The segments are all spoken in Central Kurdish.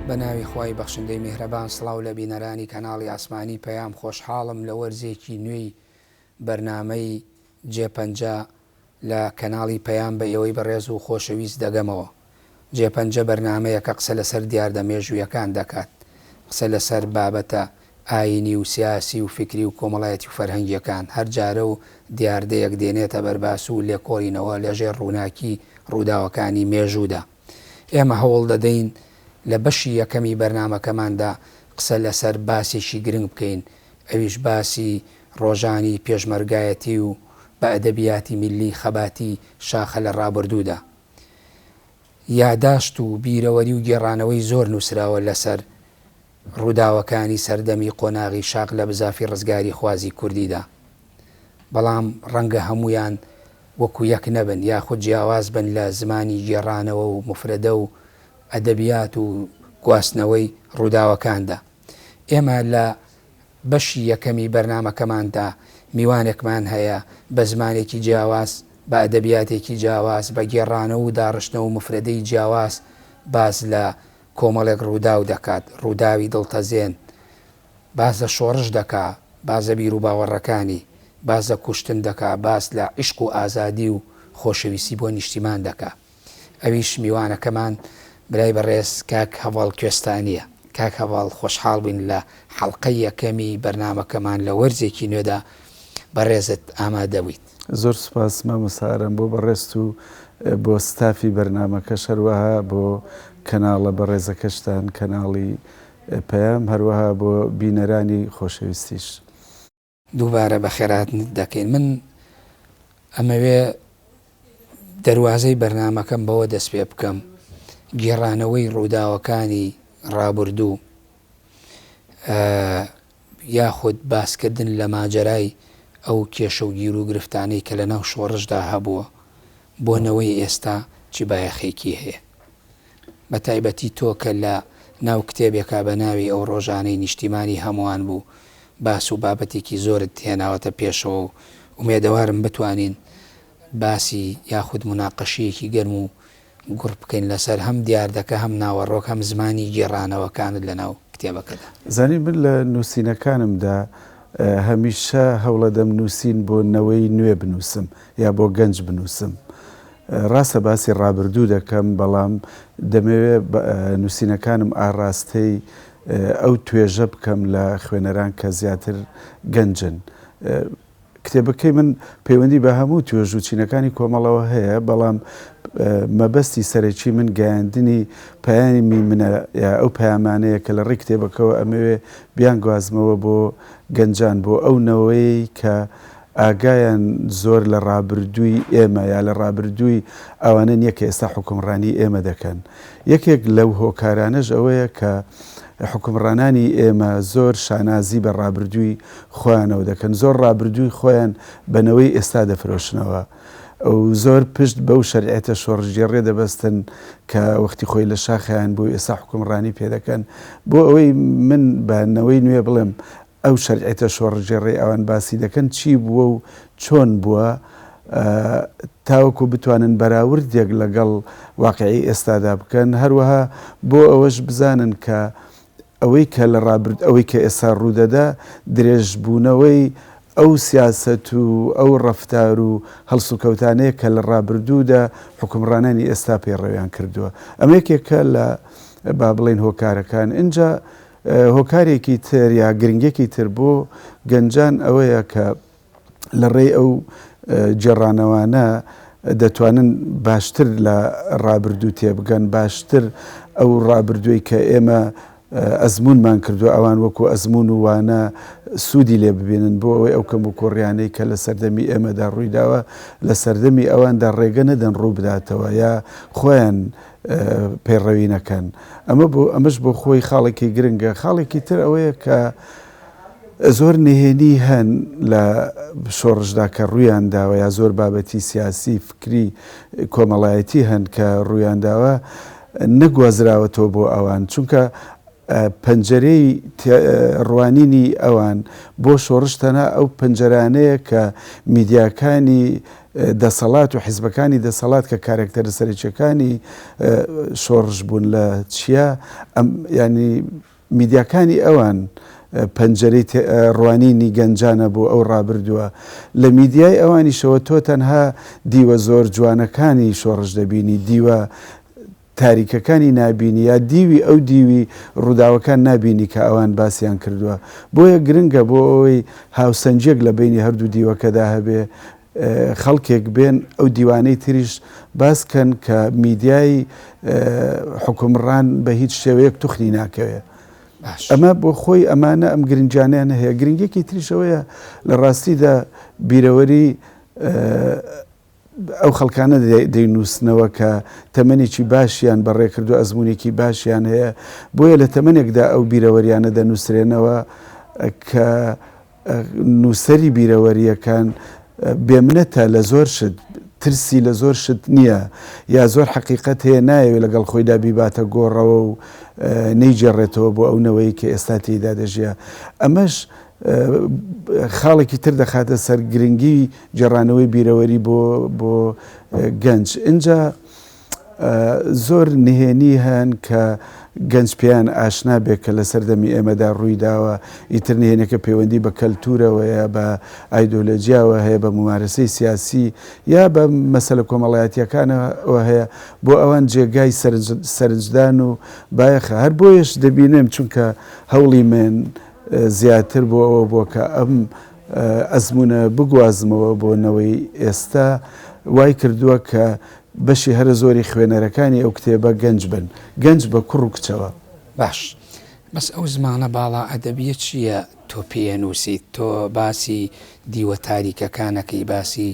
بە ناوی خوای بەخشندەی میهرەبان سڵاو لە بینەرانی کەناڵی ئاسمانی پەیام خۆشحاڵم لە وەرزێکی نوێی بەرنامەی جێپەنجە لە کەناڵی پەیام بە ئێوەی بەڕێز و خۆشەویست دەگەمەوە. جێپەنجە بەرنامەیەکە قسە لەسەر دیاردە مێژوویەکان دەکات، قسە لەسەر بابەتە ئایینی و سیاسی و فیکری و کۆمەڵایەتی و فەرهەنگییەکان، هەر جارە و دیاردەیەک دێنێتە بەرباس و لێکۆڵینەوە لەژێر ڕووناکی ڕووداوەکانی مێژوودا. ئێمە هەوڵ دەدەین لە بەشی یەکەمی بەرنامەکەماندا قسە لەسەر باسێکی گرنگ بکەین، ئەویش باسی ڕۆژانی پێشمەرگایەتی و بە ئەدەبیاتی میللی خەباتی شاخە لە ڕابردوودا. یاداشت و بیرەوەری و گێڕانەوەی زۆر نووسراوە لەسەر ڕووداوەکانی سەردەمی قۆناغی شاخ لە بزافی ڕزگاریخوازی کوردیدا. بەڵام ڕەنگە هەموویان وەکو یەک نەبن یاخود جیاواز بن لە زمانی گێڕانەوە و موفرەدە و ئەدەبیات و گواستنەوەی ڕووداوەکاندا. ئێمە لە بەشی یەکەمی بەرنامەکەماندا میوانێکمان هەیە بە زمانێکی جیاواز، بە ئەدەبیاتێکی جیاواز، بە گێڕانەوە و داڕشتنەوە و موفرەدەی جیاواز باس لە کۆمەڵێک ڕووداو دەکات، ڕووداوی دڵتەزێن، باس لە شۆڕش دەکا، باس لە بیروباوەڕەکانی، باس لە کوشتن دەکا، باس لە عیشق و ئازادی و خۆشەویستی بۆ نیشتیمان دەکا. ئەویش میوانەکەمان برای بەڕێز کاک هەڤاڵ کوێستانییە. کاک هەڤاڵ خۆشحاڵ بووین لە حەڵقەی یەکەمی بەرنامەکەمان لە وەرزێکی نوێدا بەڕێزت ئامادە بوویت. زۆر سوپاس مامۆستا ئارام بۆ بەڕێزت و بۆ ستافی بەرنامەکەش هەروەها بۆ کەناڵە بەڕێزەکەشتان کەناڵی پەیام هەروەها بۆ بینەرانی خۆشەویستیش. دووبارە بەخێرهاتنت دەکەین. من ئەمەوێ دەروازەی بەرنامەکەم بەوە دەست پێ بکەم، گێڕانەوەی ڕووداوەکانی ڕابردوو یاخود باسکردن لە ماجەرای ئەو کێشە و گیروگرفتانەی کە لەناو شۆڕشدا هەبووە بۆ نەوەی ئێستا چ بایەخێکی هەیە؟ بە تایبەتی تۆ کە لە ناو کتێبێکا بە ناوی ئەو ڕۆژانەی نیشتیمانی هەمووان بوو باس و بابەتێکی زۆرت هێناوەتە پێشەوە و ئومێدەوارم بتوانین باسی یاخود موناقەشەیەکی گەرم و گوڕ بکەین لەسەر هەم دیاردەکە هەم ناوەڕۆک هەم زمانی گێڕانەوەکانت لە ناو کتێبەکەدا. زانی من لە نووسینەکانمدا هەمیشە هەوڵەدەم نووسین بۆ نەوەی نوێ بنووسم یا بۆ گەنج بنووسم. ڕاستە باسی ڕابردوو دەکەم، بەڵام دەمەوێ نووسینەکانم ئاڕاستەی ئەو توێژە بکەم لە خوێنەران کە زیاتر گەنجن. کتێبەکەی من پەیوەندی بە هەموو توێژ و چینەکانی کۆمەڵەوە هەیە، بەڵام مەبەستی سەرەکی من گەیاندنی پەیامی منە یا ئەو پەیامانەیە کە لە ڕێی کتێبەکەوە ئەمەوێ بیانگوازمەوە بۆ گەنجان، بۆ ئەو نەوەیەی کە ئاگایان زۆر لە ڕابردووی ئێمە یا لە ڕابردووی ئەوانە نییە کە ئێستا حوکمڕانی ئێمە دەکەن. یەکێک لەو هۆکارانەش ئەوەیە کە حوکمڕانانی ئێمە زۆر شانازی بە ڕابردووی خۆیانەوە دەکەن، زۆر ڕابردووی خۆیان بە نەوەی ئێستا دەفرۆشنەوە و زۆر پشت بەو شەرعیەتە شۆڕشگێڕیە دەبەستن کە وەختی خۆی لە شاخیان بوو ئێستا حوکمڕانی پێ دەکەن. بۆ ئەوەی من بە نەوەی نوێ بڵێم ئەو شەرعیەتە شۆڕشگێڕەی ئەوان باسی دەکەن چی بووە و چۆن بووە تاوەکو بتوانن بەراوردێک لەگەڵ واقیعی ئێستادا بکەن، هەروەها بۆ ئەوەش بزانن کە ئەوەی کە لە ڕابرد ئەوەی کە ئێستا ڕوودەدا درێژبوونەوەی ئەو سیاسەت و ئەو ڕەفتار و هەڵسوکەوتانەیە کە لە ڕابردوودا حوکمڕانانی ئێستا پەیڕەویان کردووە. ئەمە یەکێکە لە با بڵێین هۆکارەکان. ئینجا هۆکارێکی تر یا گرنگیەکی تر بۆ گەنجان ئەوەیە کە لە ڕێی ئەو گێڕانەوانە دەتوانن باشتر لە ڕابردوو تێبگەن، باشتر ئەو ڕابردووی کە ئێمە ئەزموونمان کردووە ئەوان وەکو ئەزموون و وانە سوودی لێ ببینن بۆ ئەوەی ئەو کەموکوڕیانەی کە لە سەردەمی ئێمەدا ڕوویداوە لە سەردەمی ئەواندا ڕێگە نەدەن ڕوو بداتەوە یا خۆیان پەیڕەوی نەکەن. ئەمە بۆ ئەمەش بۆ خۆی خاڵێکی گرنگە. خاڵێکی تر ئەوەیە کە زۆر نهێنی هەن لە شۆڕشدا کە ڕوویان داوە یا زۆر بابەتی سیاسی، فکری، کۆمەڵایەتی هەن کە ڕوویان داوە نەگوازراوەتەوە بۆ ئەوان چونکە پەنجەرەی ڕوانینی ئەوان بۆ شۆڕش تەنها ئەو پەنجەرانەیە کە میدیاکانی. دەسەڵات و حیزبەکانی دەسەڵات کە کارەکتەرە سەرەکیەکانی شۆڕش بوون لە چیا ئەم یانی میدیاکانی ئەوان پەنجەرەی ڕوانینی گەنجانە بۆ ئەو ڕابردووە. لە میدیای ئەوانیشەوە تۆ تەنها دیوە زۆر جوانەکانی شۆڕش دەبینی، دیوە تاریکەکانی نابینی یا دیوی ئەو دیوی ڕووداوەکان نابینی کە ئەوان باسیان کردووە. بۆیە گرنگە بۆ ئەوەی هاوسەنگییەک لە بەینی هەردوو دیوەکەدا هەبێ، خەڵکێک بێن ئەو دیوانەی تریش باس کەن کە میدیای حوکمڕان بە هیچ شێوەیەک توخنی ناکەوێ. ئەمە بۆ خۆی ئەمانە ئەم گرنگیانەیان هەیە. گرنگیەکی تریش ئەوەیە لە ڕاستیدا بیرەوەری ئەو خەڵکانە دەینووسنەوە کە تەمەنێکی باشیان بەڕێکردو ئەزموونێکی باشیان هەیە، بۆیە لە تەمەنێکدا ئەو بیرەوەریانە دەنووسرێنەوە کە نووسەری بیرەوەرییەکان بێمنەتە لە زۆر شت، ترسی لە زۆر شت نییە، یا زۆر حەقیقەت هەیە نایەوێت لەگەڵ خۆیدا بیباتە گۆڕەوە و نەیگێڕێتەوە بۆ ئەو نەوەی کە ئێستا تێیدا دەژیا. ئەمەش خاڵێکی تر دەخاتە سەر گرنگی گێڕانەوەی بیرەوەری بۆ بۆ گەنج. ئینجا زۆر نهێنی هەن کە گەنج پێیان ئاشنا بێت کە لە سەردەمی ئێمەدا ڕووی داوە، ئیتر نهێنیەکە پەیوەندی بە کەلتوورەوەیە، بە ئایدۆلۆجیاوە هەیە، بە مومارەسەی سیاسی یا بە مەسەلە کۆمەڵایەتییەکانەوە هەیە، بۆ ئەوان جێگای سەرنجدان و بایەخە. هەر بۆیەش دەبینم چونکە هەوڵی من زیاتر بۆ ئەوە بووە کە ئەم ئەزموونە بگوازمەوە بۆ نەوەی ئێستا، وای کردووە کە بەشی هەرە زۆری خوێنەرەکانی ئەو کتێبە گەنج بن، گەنج بە کوڕ و کچەوە. باش بەس ئەو زمانە باڵا ئەدەبیە چیە تۆ پێی ئەنوسیت؟ تۆ باسی دیوە تاریکەکان ئەکەی، باسی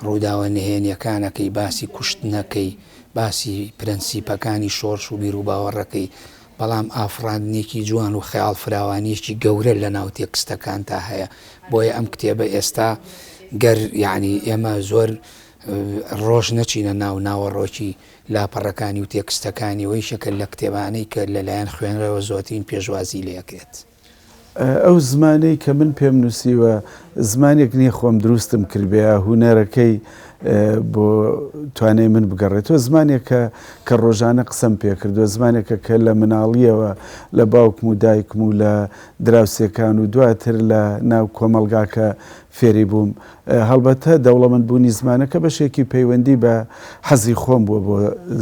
ڕووداوە نهێنیەکان ئەکەی، باسی کوشتنەکەی، باسی پرەنسیپەکانی شۆڕش و بیروباوەڕەکەی، بەڵام ئافڕاندنێکی جوان و خەیاڵ فراوانیەکی گەورە لە ناو تێکستەکانتا هەیە بۆیە ئەم کتێبە ئێستا گەر یەعنی ئێمە زۆر ڕۆژ نەچینە ناو ناوەڕۆکی لاپەڕەکانی و تێکستەکانی و یەکێکە لە کتێبانەی کە لەلایەن خوێنەرەوە زۆرترین پێشوازی لێ ئەکرێت. ئەو زمانەی کە من پێم نووسیوە زمانێک نییە خۆم دروستم کردبێ یا هونەرەکەی بۆ توانای من بگەڕێتەوە، زمانێکە کە ڕۆژانە قسەم پێ کردووە، زمانێکە کە لە مناڵییەوە لە باوکم و دایکم و لە دراوسێکان و دواتر لە ناو کۆمەڵگاکە فێری بووم. هەڵبەتە دەوڵەمەند بوونی زمانەکە بەشێکی پەیوەندی بە حەزی خۆم بووە بۆ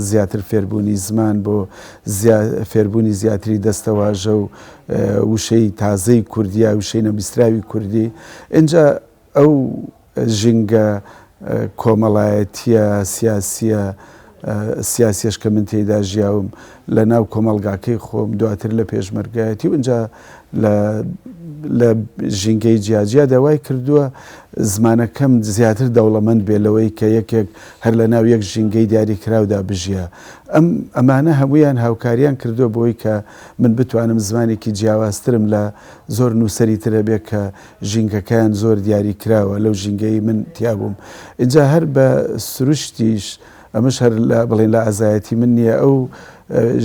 زیاتر فێربوونی زمان، بۆ فێربوونی زیاتری دەستەواژە و وشەی تازەی کوردی یا وشەی نەبیستراوی کوردی. ئینجا ئەو ژینگە کۆمەڵایەتییە سیاسییە سیاسیەش کە من تێیدا ژیاوم لە ناو کۆمەڵگاکەی خۆم دواتر لە پێشمەرگایەتی و ئینجا لە لە ژینگەی جیاجیادا وای کردووە زمانەکەم زیاتر دەوڵەمەند بێ لەوەی کە یەکێک هەر لە ناو یەک ژینگەی دیاریکراودا بژیە. ئەم ئەمانە هەموویان هاوکاریان کردووە بۆی کە من بتوانم زمانێکی جیاوازترم لە زۆر نووسەری تر هەبێ کە ژینگەکەیان زۆر دیاری کراوە لەو ژینگەی من تیا بووم. ئینجا هەر بە سروشتیش ئەمەش هەر لە بڵێن لە ئازایەتی من نییە ئەو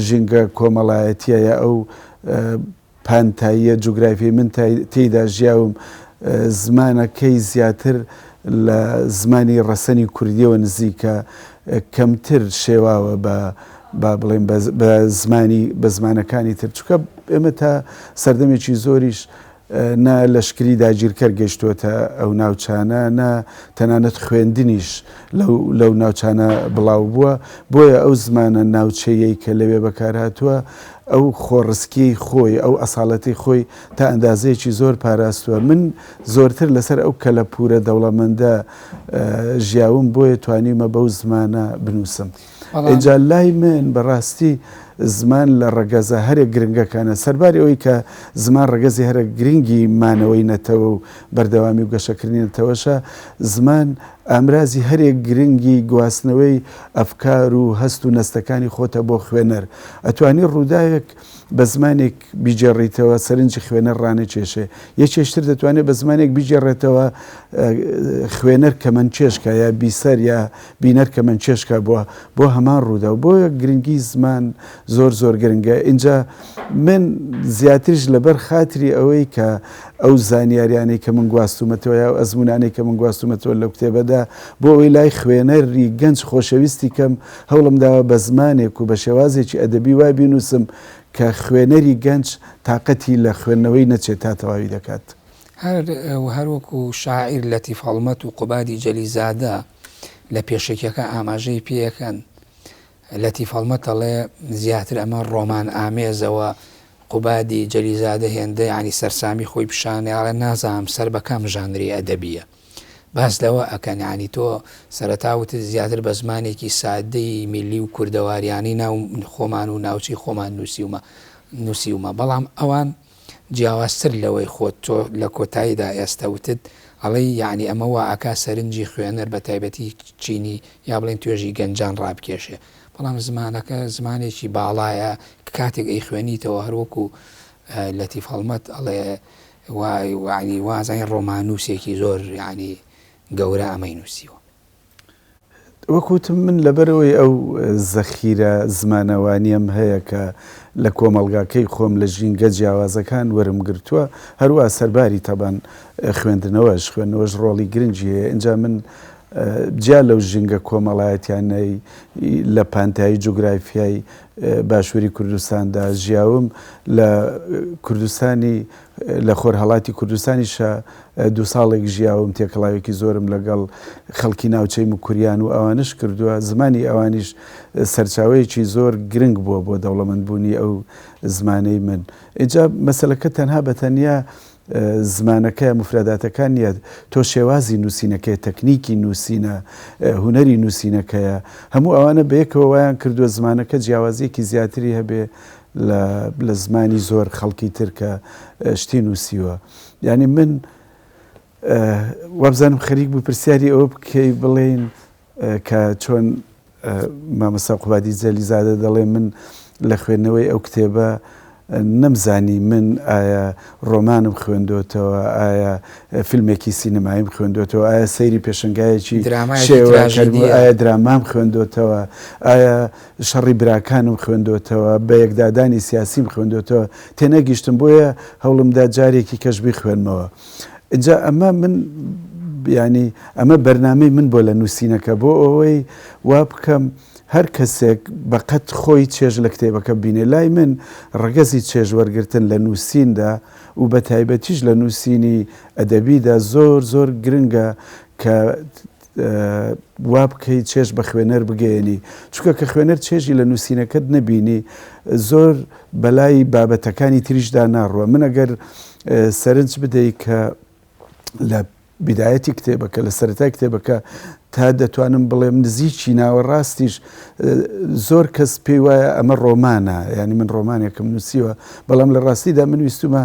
ژینگە کۆمەڵایەتیە یا ئەو پانتاییە جوگرافیەی من تێیدا ژیاوم زمانەکەی زیاتر لە زمانی ڕەسەنی کوردیەوە نزیکە کەمتر شێواوە بە با بڵێم بە زمانی بە زمانەکانی تر چونکە ئێمە تا سەردەمێکی زۆریش نە لەشکری داگیرکەر گەیشتووەتە ئەو ناوچانە، نە تەنانەت خوێندنیش لەو لەو ناوچانە بڵاو بووە، بۆیە ئەو زمانە ناوچەییەی کە لەوێ بەکار هاتووە، ئەو خۆڕسکییەی خۆی، ئەو ئەساڵەتەی خۆی تا ئەندازەیەکی زۆر پاراستووە. من زۆرتر لەسەر ئەو کەلەپوورە دەوڵەمەندە ژیاوم، بۆیە توانیومە بەو زمانە بنووسم. ئینجا لای من بە ڕاستی زمان لە ڕەگەزە هەرە گرنگەکانە، سەرباری ئەوەی کە زمان ڕەگەزی هەرە گرنگی مانەوەی نەتەوە و بەردەوامی و گەشەکردنی نەتەوەشە، زمان ئامرازی هەرە گرنگی گواستنەوەی ئەفکار و هەست و نەستەکانی خۆتە بۆ خوێنەر. ئەتوانی ڕووداوێک. بە زمانێک بیگێڕیتەوە سەرنجی خوێنەر ڕانەکێشێ، یەکێشتر دەتوانێ بە زمانێک بیگێڕێتەوە خوێنەر کەمەندکێش کا یا بیسەر یا بینەر کەمەندکێش کا بۆ بۆ هەمان ڕووداو. بۆیە گرنگی زمان زۆر زۆر گرنگە. ئینجا من زیاتریش لەبەر خاتری ئەوەی کە ئەو زانیاریانەی کە من گواستوومەتەوە یا ئەو ئەزموونانەی کە من گواستوومەتەوە لەو کتێبەدا بۆ ئەوەی لای خوێنەری گەنج خۆشەویستی کەم هەوڵم داوە بە زمانێک و بە شێوازێکی ئەدەبی وای بینووسم کە خوێنەری گەنج تاقەتی لە خوێندنەوەی نەچێت تا تەواوی دەکات. هەر هەر وەکو شاعیر لەتیف هەڵمەت و قوبادی جەلیزادە لە پێشەکیەکە ئاماژەی پێیەکەن، لەتیف هەڵمەت ئەڵێ زیاتر ئەمە ڕۆمان ئامێزەوە قوبادی جەلیزادە هێندە یانی سەرسامی خۆی پیشانێ ئەڵێ نازانم سەر بە کام ژانری ئەدەبیە. باس لەوە ئەکەن یانی تۆ سەرەتا وتت زیاتر بە زمانێکی سادەی میللی و کوردەواریانەی ناو خۆمان و ناوچەی خۆمان نووسیومە نووسیومە بەڵام ئەوان جیاوازتر لەوەی خۆت تۆ لە کۆتاییدا ئێستە وتت ئەڵێی یانی ئەمە وا ئەکا سەرنجی خوێنەر بە تایبەتی چینی یا بڵێین توێژی گەنجان ڕابکێشێ بەڵام زمانەکە زمانێکی باڵایە کاتێک ئەیخوێنیتەوە هەر وەکوو لەتیف هەڵمەت ئەڵێ وای یەعنی وازانی ڕۆماننووسێکی زۆر یەعنی گەورە ئەمەی نووسیوە. وەک وتم من لەبەرئەوەی ئەو زەخیرە زمانەوانیەم هەیە کە لە کۆمەڵگاکەی خۆم لە ژینگە جیاوازەکان وەرم گرتووە هەروا سەرباری تەبان خوێندنەوەش خوێندنەوەش ڕۆڵی گرنگی هەیە ئینجا من جیا لەو ژینگە کۆمەڵایەتیانەی لە پانتایی جوگرافیای باشووری کوردستاندا ژیاوم لە کوردستانی لە خۆرهەڵاتی کوردستانیشا دوو ساڵێک ژیاوم تێکەڵاوێکی زۆرم لەگەڵ خەڵکی ناوچەی موکوریان و ئەوانش کردووە زمانی ئەوانیش سەرچاوەیەکی زۆر گرنگ بووە بۆ دەوڵەمەندبوونی ئەو زمانەی من ئینجا مەسەلەکە تەنها بە تەنیا زمانەکە موفرەداتەکان نییە، تۆ شێوازی نووسینەکەیە، تەکنیکی نووسینە، هونەری نووسینەکەیە، هەموو ئەوانە بەیەکەوە وایان کردووە زمانەکە جیاوازییەکی زیاتری هەبێ لە لە زمانی زۆر خەڵکی تر کە شتی نووسیوە. یانی من وابزانم خەریک بوو پرسیاری ئەوە بکەی بڵێین کە چۆن مامۆستا قوبادی جەلیزادە دەڵێ من لە خوێندنەوەی ئەو کتێبە نەمزانی من ئایا ڕۆمانم خوێندۆتەوە ئایا فیلمێکی سینەماییم خوێندۆتەوە ئایا سەیری پێشەنگایەکی شێوە ئایا درامام خوێندۆتەوە ئایا شەڕی براکانم خوێندۆتەوە بە یەکدادانی سیاسیم خوێندۆتەوە تێنەگیشتم بۆیە هەوڵمدا جارێکی کەش بیخوێنمەوە ئینجا ئەمە من یانی ئەمە بەرنامەی من بۆ لە نووسینەکە بۆ ئەوەی وا بکەم هەر کەسێک بە قەد خۆی چێژ لە کتێبەکە ببینێ لای من ڕەگەزی چێژ وەرگرتن لە نووسیندا و بە تایبەتیش لە نووسینی ئەدەبیدا زۆر زۆر گرنگە کە وا بکەی چێژ بە خوێنەر بگەیەنی چونکە کە خوێنەر چێژی لە نووسینەکەت نەبینی زۆر بەلای بابەتەکانی تریشدا ناڕوە من ئەگەر سەرنج بدەی کە لە بیدایەتی کتێبەکە لە سەرەتای کتێبەکە تا دەتوانم بڵێم نزیکی ناوەڕاستیش زۆر کەس پێی وایە ئەمە ڕۆمانە یعنی من ڕۆمانێکم نووسیوە بەڵام لە ڕاستیدا من ویستومە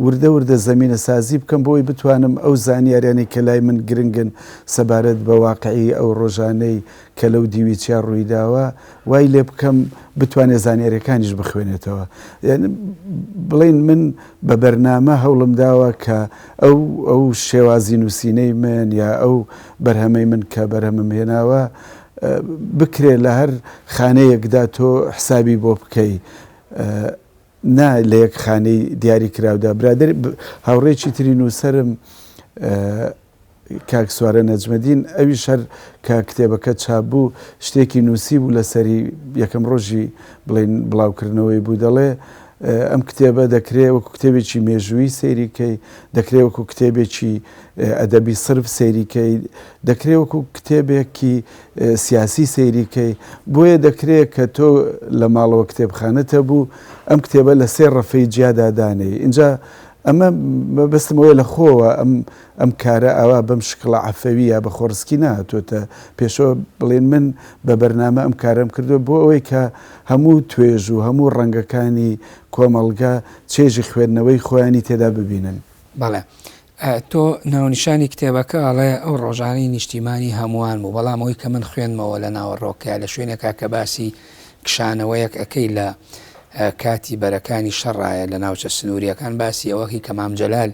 وردە وردە زەمینەسازی بکەم بۆی بتوانم ئەو زانیاریانەی کە لای من گرنگن سەبارەت بە واقعی ئەو ڕۆژانەی کە لەو دیوی چیا ڕوویداوە وای لێ بکەم بتوانێت زانیاریەکانیش بخوێنێتەوە یعنی بڵێن من بە بەرنامە هەوڵم داوە کە ئەو ئەو شێوازی نووسینەی من یا ئەو بەرهەمەی من کە بەرهەمم هێناوە بکرێ لە هەر خانەیەکدا تۆ حسابی بۆ بکەی نا لە یەک خانەی دیاری کراودا برادەر هاوڕێکی تری نووسەرم کاک سوارە نەجمەدین ئەویش هەر کە کتێبەکە چاپ بوو شتێکی نووسی بوو لەسەری یەکەم ڕۆژی بڵین بڵاوکردنەوەی بوو دەڵێ ئەم کتێبە دەکرێ وەکو کتێبێکی مێژووی سەیری کەی دەکرێ وەکو کتێبێکی ئەدەبی سرف سەیری کەی دەکرێ وەکو کتێبێکی سیاسی سەیری کەی بۆیە دەکرێ کە تۆ لە ماڵەوە کتێبخانەت هەبوو ئەم کتێبە لە سێ ڕەفەی جیادا دانێی ئینجا ئەمە مەبەستم ئەوەیە لە خۆوە ئەم ئەم کارە ئاوا بەم شکڵە عەفەوی یا بە خۆڕسکی نەهاتۆتە پێشەوە بڵێن من بە بەرنامە ئەم کارەم کردووە بۆ ئەوەی کە هەموو توێژ و هەموو ڕەنگەکانی کۆمەڵگە چێژی خوێندنەوەی خۆیانی تێدا ببینن. بەڵێ. تۆ ناونیشانی کتێبەکە ئەڵێ ئەو ڕۆژانەی نیشتیمانی هەمووان بوو، بەڵام ئەوەی کە من خوێندمەوە لە ناوەڕۆکەیا لە شوێنێکا کە باسی کشانەوەیەک ئەکەی لە. کاتی بەرەکانی شەڕایە لە ناوچە سنوورییەکان باسی ئەوەکی کە مام جەلال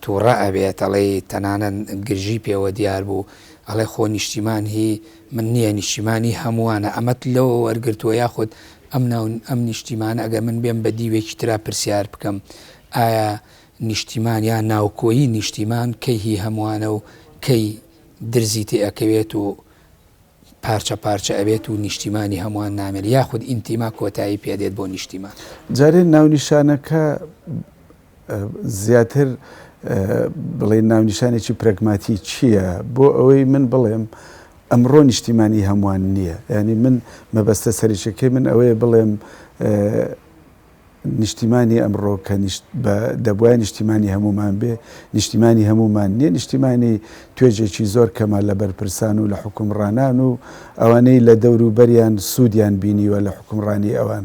توڕە ئەبێت ئەڵێی تەنانەت گرژی پێوە دیار بوو ئەڵێ خۆ نیشتیمان هی من نییە نیشتیمان هی هەمووانە ئەمەت لەوە وەرگرتووە یاخود ئەم ناو ئەم نیشتیمانە ئەگەر من بێم بە دیوێکی ترا پرسیار بکەم ئایا نیشتیمان یا ناوکۆیی نیشتیمان کەی هی هەمووانە و کەی درزی تێ ئەکەوێت و پارچە پارچە ئەبێت و نیشتیمانی هەمووان نامێنێت یاخود ئینتیما کۆتایی پێ دێت بۆ نیشتیمان. جارێ ناونیشانەکە زیاتر بڵێین ناونیشانێکی پرەگماتیکییە بۆ ئەوەی من بڵێم ئەمڕۆ نیشتیمانی هەمووان نییە یانی من مەبەستە سەرەکیەکەی من ئەوەیە بڵێم نیشتیمانی ئەمڕۆ کە دەبوایە نیشتیمانی هەموومان بێ، نیشتیمانی هەموومان نییە، نیشتیمانی توێژێکی زۆر کەمە لە بەرپرسان و لە حوکمڕانان و ئەوانەی لە دەوروبەریان سوودیان بینیوە لە حوکمڕانی ئەوان.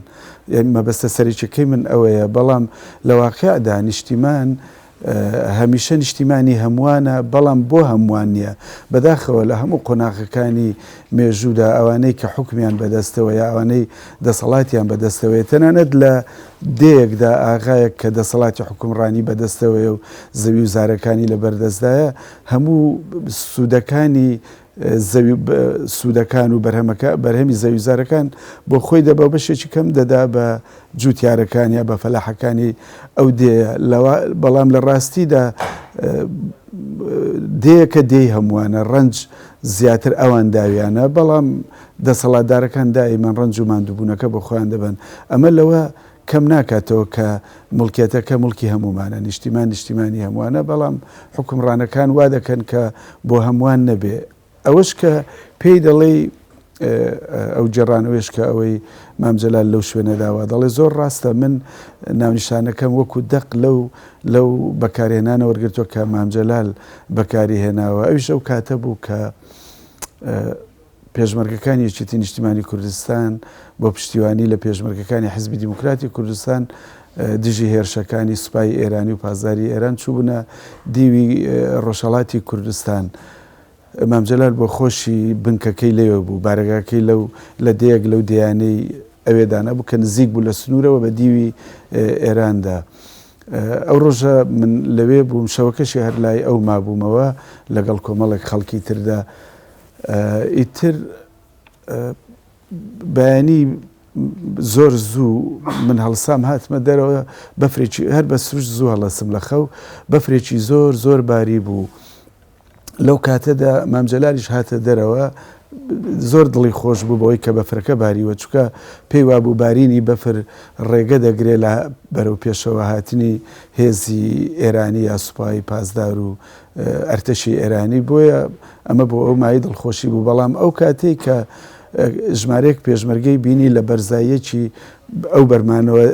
مەبەستە سەرەکیەکەی من ئەوەیە، بەڵام لە واقیعدا نیشتیمان هەمیشە نیشتیمانی هەمووانە، بەڵام بۆ هەمووان نییە. بەداخەوە لە هەموو قۆناغەکانی مێژوودا ئەوانەی کە حوکمیان بەدەستەوە یا ئەوانەی دەسەڵاتیان بەدەستەوەیە، تەنانەت لە دێیەکدا ئاغایەک کە دەسەڵاتی حوکمڕانی بەدەستەوەیە و زەوی و زارەکانی لەبەردەستدایە، هەموو سوودەکانی زەوی سوودەکان و بەرهەمەکە بەرهەمی زەوی زارەکان بۆ خۆی دەبا و بەشێکی کەم دەدا بە جووتیارەکان یا بە فەلاحەکانی ئەو دێیە لەوە بەڵام لە ڕاستیدا دێیەکە دێی هەمووانە ڕەنج زیاتر ئەوان داویانە بەڵام دەسەڵاتدارەکان دائیمەن ڕەنج و ماندووبوونەکە بۆ خۆیان دەبەن ئەمە لەوە کەم ناکاتەوە کە موڵکیەتەکە موڵکی هەموومانە، نیشتیمان نیشتیمانی هەمووانە، بەڵام حوکمڕانەکان وا دەکەن کە بۆ هەمووان نەبێ. ئەوەش کە پێی دەڵێی ئەو گێڕانەوەیش کە ئەوەی مام جەلال لەو شوێنەدا وا دەڵێ زۆر ڕاستە، من ناونیشانەکەم وەکوو دەق لەو لەو بەکارهێنانە وەرگرتووە کە مام جەلال بەکاری هێناوە، ئەویش ئەو کاتە بوو کە پێشمەرگەکانی یەکێتی نیشتیمانی کوردستان بۆ پشتیوانی لە پێشمەرگەکانی حزبی دیموکراتی کوردستان دژی هێرشەکانی سوپای ئێرانی و پاسداری ئێران چووبنە دیوی ڕۆژهەڵاتی کوردستان. مام جەلال بۆ خۆشی بنکەکەی لەوێ بوو، بارەگاکەی لەو لە دێیەک لەو دێیانەی ئەوێ دانابوو کە نزیک بوو لە سنوورەوە بە دیوی ئێراندا. ئەو ڕۆژە من لەوێ بووم، شەوەکەشی هەر لای ئەو مابوومەوە لەگەڵ کۆمەڵێک خەڵکی تردا. ئیتر بەیانی زۆر زوو من هەڵسام هاتمە دەرەوە بەفرێکی هەر بە سروشت زوو هەڵەسم لە خەو بەفرێکی زۆر زۆر باری بوو لەو کاتەدا مام جەلالیش هاتە دەرەوە زۆر دڵی خۆش بوو بەوەی کە بەفرەکە باریوە چکە پێی وابوو بارینی بەفر ڕێگە دەگرێ لە بەرەو پێشەوە هاتنی هێزی ئێرانی یا سوپای پاسدار و ئەرتەشی ئێرانی، بۆیە ئەمە بۆ ئەو مایەی دڵخۆشی بوو، بەڵام ئەو کاتەی کە ژمارەیەک پێشمەرگەی بینی لە بەرزاییەکی ئەو بەرمانەوە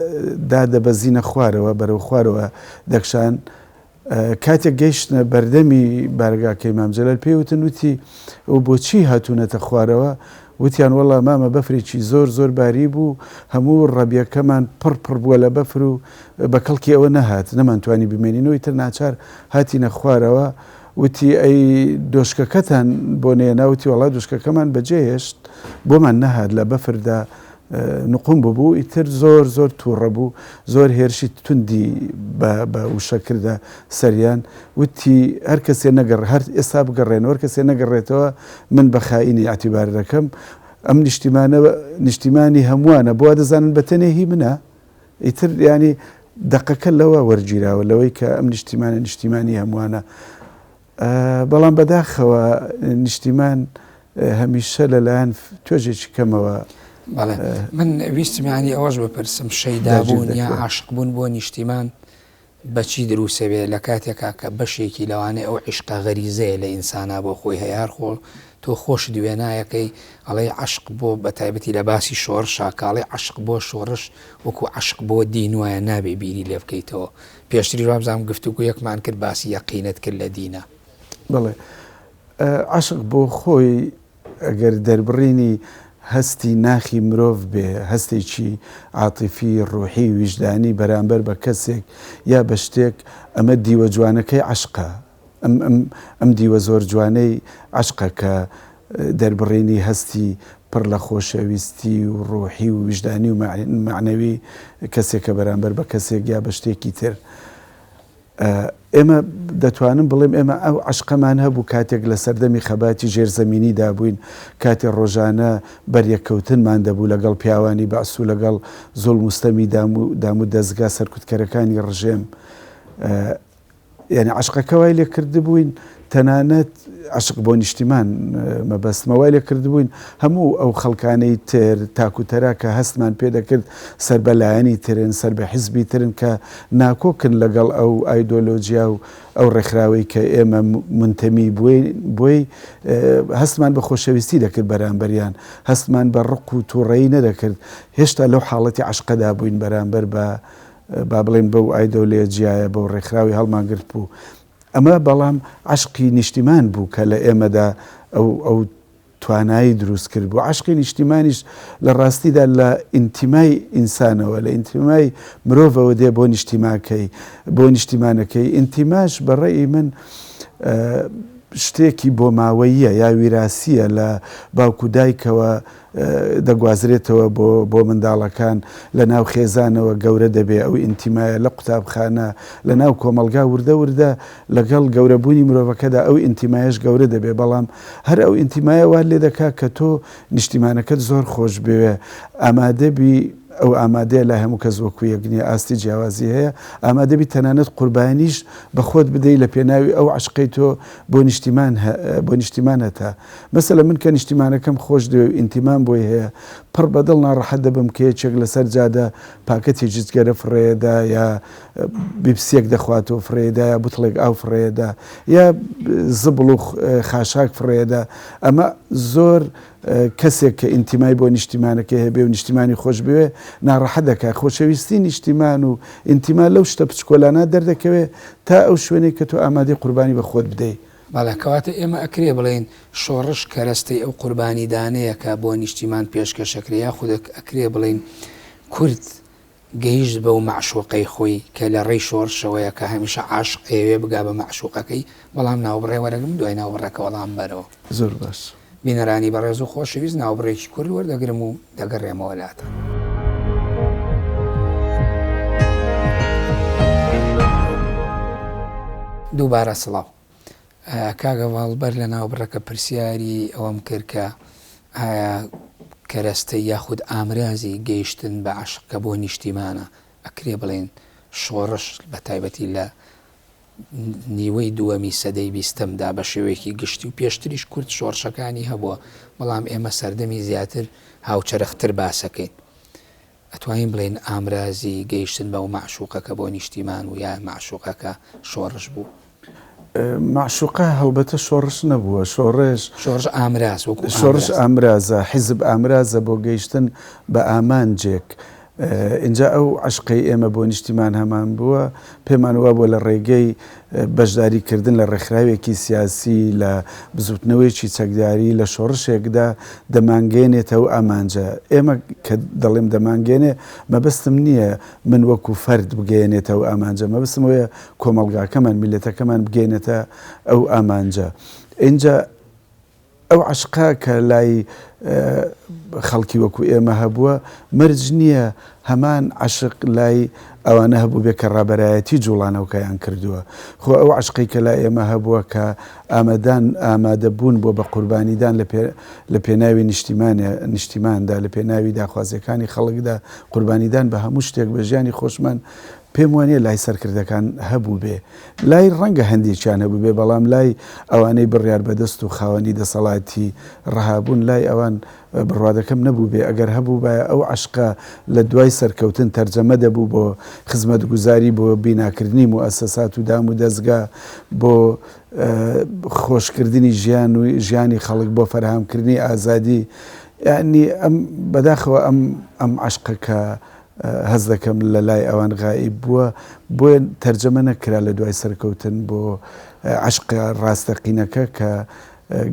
دادەبەزینە خوارەوە، بەرەو خوارەوە دەکشان، کاتێک گەیشتنە بەردەمی بارەگاکەی مام جەلال پێی وتن، وتی ئەو بۆچی هاتوونەتە خوارەوە؟ وتیان وەڵا مامە بەفرێکی زۆر زۆر باری بوو، هەموو ڕەبیەکەمان پڕ پڕ بووە لە بەفر و بە کەڵکی ئەوە نەهات، نەمانتوانی بمێنینەوە، ئیتر ناچار هاتینە خوارەوە. وتی ئەی دۆشکەکەتان بۆ نەیەنا؟ وتی وەڵا دۆشکەکەمان بەجێ هێشت، بۆمان نەهات، لە بەفردا نقوم ببوو، ئیتر زۆر زۆر تووڕە بوو، زۆر هێرشی توندی بە بە وشە کردە سەریان، وتی هەر کەسێ نەگەڕ هەر ئێستا بگەڕێنەوە، هەر کەسێ نەگەڕێتەوە من بە خائینی ئیعتیبار دەکەم، ئەم نیشتیمانە نیشتیمانی هەمووانە، بۆ وا دەزانن بە تەنێ هی منە؟ ئیتر یانی دەقەکە لەوە وەرگیراوە، لەوەی کە ئەم نیشتیمانە نیشتیمانی هەمووانە. بەڵام بەداخەوە نیشتیمان هەمیشە لەلایەن توێژێکی کەمەوە. بەڵێ من ویستم یانی ئەوەش بپرسم شەیدابوون یا عاشق بوون بۆ نیشتیمان بەچی دروسەبێ لە کاتێکا کە بەشێکی لەوانەیە ئەو عیشقە غەریزەیە لە ئینسانا بۆ خۆی هەیە هەر خۆ تۆ خۆشت وێنایەکەی ئەڵێی عەشق بۆ بەتایبەتی لە باسی شۆڕشا کە ئەڵێی عەشق بۆ شۆڕش وەکو عەشق بۆ دین وایە نابێ بیری لێ بکەیتەوە پێشتریش وابزانم گفتوگۆیەکمان کرد باسی یەقینت کرد لە دینا. بەڵێ عەشق بۆ خۆی ئەگەر دەربڕینی هەستی ناخی مرۆڤ بێ، هەستێکی عاتیفی، ڕوحی، ویژدانی بەرامبەر بە کەسێک یا بە شتێک، ئەمە دیوە جوانەکەی عەشقە. ئەم ئەم ئەم دیوە زۆر جوانەی عەشقە کە دەربڕینی هەستی. پڕ لە خۆشەویستی و ڕوحی و ویژدانی و مەعنەوی کەسێکە بەرامبەر بە کەسێک یا بە شتێکی تر. ئێمە دەتوانم بڵێم ئێمە ئەو عەشقەمان هەبوو کاتێک لە سەردەمی خەباتی ژێرزەمینیدا بووین، کاتێ ڕۆژانە بەریەککەوتنمان دەبوو لەگەڵ پیاوانی بەعس و لەگەڵ زوڵم و ستەمی دام و دەزگا سەرکوتکەرەکانی ڕژێم. یانی عەشقەکە وای لێ کردبووین تەنانەت عەشق بۆ نیشتیمان مەبەستمە وای لێ کردبووین هەموو ئەو خەڵکانەی تر تاک و تەرا کە هەستمان پێ دەکرد سەر بە لایەنی ترن سەر بە حیزبی ترن کە ناکۆکن لەگەڵ ئەو ئایدۆلۆجیا و ئەو ڕێکخراوەی کە ئێمە مونتەمی بۆی هەستمان بە خۆشەویستی دەکرد بەرامبەریان هەستمان بە ڕق و تووڕەیی نەدەکرد هێشتا لەو حاڵەتی عەشقەدا بووین بەرامبەر بە با بڵێین بەو ئایدۆلێجیایە، بەو ڕێکخراوی هەڵمانگرتبوو. ئەمە بەڵام عەشقی نیشتیمان بوو کە لە ئێمەدا ئەو ئەو توانایی دروست کردبوو. عەشقی نیشتیمانیش لە ڕاستیدا لە ئینتیمای ئینسانەوە، لە ئینتیمای مرۆڤەوە دێ بۆ نیشتیماکەی، بۆ نیشتیمانەکەی. ئینتیماش بە ڕەئی من شتێکی بۆماوەییە یا ویراسییە لە باوک و دایکەوە دەگوازرێتەوە بۆ بۆ منداڵەکان، لە ناو خێزانەوە گەورە دەبێ ئەو ئینتیمایە لە قوتابخانە، لە ناو کۆمەڵگا وردە وردە لەگەڵ گەورەبوونی مرۆڤەکەدا ئەو ئینتیمایەش گەورە دەبێ، بەڵام هەر ئەو ئینتیمایە وات لێ دەکا کە تۆ نیشتیمانەکەت زۆر خۆش بوێ، ئامادە بی، ئەو ئامادەیە لای هەموو کەس وەکوو یەک نییە، ئاستی جیاوازی هەیە، ئامادە بی تەنانەت قوربانیش بە خۆت بدەی لە پێناوی ئەو عەشقەی تۆ بۆ نیشتیمان بۆ نیشتیمان هەتە. مەسەلەن من کە نیشتیمانەکەم خۆش دەوێ و ئینتیمام بۆی هەیە، پڕ بە دڵ ناڕەحەت دەبم کە یەکێک لەسەر جادە پاکەتێکی جگەرە فڕێدا یا بیپسیەک دەخواتەوە فڕێدا یا بوتڵێک ئاو فڕێدا یا زبڵ و خاشاک فڕێدا. ئەمە زۆر کەسێک کە ئینتیمای بۆ نیشتیمانەکەی هەبێ و نیشتیمانی خۆش بوێ ناڕەحەت دەکا. خۆشەویستی نیشتیمان و ئینتیما لەو شتە بچکۆلانە دەردەکەوێ تا ئەو شوێنەی کە تۆ ئامادەی قوربانی بە خۆت بدەی. بەڵێ، کەواتە ئێمە ئەکرێ بڵێین شۆڕش کەرەستەی ئەو قوربانیدانەیە کە بۆ نیشتیمان پێشکەش ئەکرێ، یاخود ئەکرێ بڵێین کورد گەیشت بەو مەعشوقەی خۆی کە لە ڕێی شۆڕشەوەیە کە هەمیشە عاشق ئەیەوێ بگا بە مەعشوقەکەی، بەڵام ناوبڕێ وەرەگرم دوای ناوبڕەکە وەڵام بەرەوە. زۆر باش. بینەرانی بەڕێز و خۆشەویست ناوبڕێکی کورت وەردەگرم و دەگەڕێمەوە لاتان. دووبارە سڵاو. کاک هەڤاڵ بەر لە ناوبڕەکە پرسیاری ئەوەم کرد کە ئایا کەرەستەی یاخود ئامرازی گەیشتن بە عەشق کە بۆ نیشتیمانە ئەکرێ بڵێین شۆڕش بە تایبەتی لە نیوەی دووەمی سەدەی بیستەمدا بە شێوەیەکی گشتی و پێشتریش کورد شۆڕشەکانی هەبووە، بەڵام ئێمە سەردەمی زیاتر هاوچەرختر باسەکەین. ئەتوانین بڵێین ئامرازی گەیشتن بەو مەعشوقەکە بۆ نیشتیمان و یا مەعشوقەکە شۆڕش بوو؟ مەعشوقە هەڵبەتە شۆڕش نەبووە، شۆڕش. شۆڕش ئامراز وەکوو ئامراز. شۆڕش ئامرازە، حیزب ئامرازە بۆ گەیشتن بە ئامانجێک. ئینجا ئەو عەشقەی ئێمە بۆ نیشتیمان هەمان بووە، پێمان وابووە لە ڕێگەی بەشداری کردن لە ڕێکخراوێکی سیاسی، لە بزووتنەوەیەکی چەکداری، لە شۆڕشێکدا دەمانگەیەنێتە ئەو ئامانجە. ئێمە کە دەڵێم دەمانگەیەنێ، مەبەستم نییە من وەکوو فەرد بگەیەنێتە ئەو ئامانجە، مەبەستم ئەوەیە کۆمەڵگاکەمان، میللەتەکەمان بگەیەنێتە ئەو ئامانجە. ئینجا ئەو عەشقە کە لای خەڵکی وەکو ئێمە هەبووە، مەرج نییە هەمان عەشق لای ئەوانە هەبووبێ کە ڕابەرایەتی جووڵانەوکەیان کردووە. خۆ ئەو عەشقەی کە لای ئێمە هەبووە کە ئامادان ئامادە بوون بۆ بە قوربانیدان لە پێ لە پێناوی نیشتیمانێ نیشتیماندا، لە پێناوی داخوازییەکانی خەڵکدا، قوربانیدان بە هەموو شتێک، بە ژیانی خۆشمان، پێم وانییە لای سەرکردەکان هەبووبێ. لای ڕەنگە هەندێکیان هەبووبێ، بەڵام لای ئەوانەی بڕیاربەدەست و خاوەنی دەسەڵاتی ڕەها بوون، لای ئەوان بڕوادەکەم نەبووبێ، ئەگەر هەبووبایە ئەو عەشقە لە دوای سەرکەوتن تەرجەمە دەبوو بۆ خزمەتگوزاری، بۆ بیناکردنی موئەسەسات و دام و دەزگا، بۆ خۆشکردنی ژیان و ژیانی خەڵک، بۆ فەرهامکردنی ئازادی. یەعنی ئەم بەداخەوە ئەم ئەم عەشقە کە هەست دەکەم لە لای ئەوان غائیب بووە، بۆیە تەرجەمە نەکرا لە دوای سەرکەوتن بۆ عەشقە ڕاستەقینەکە کە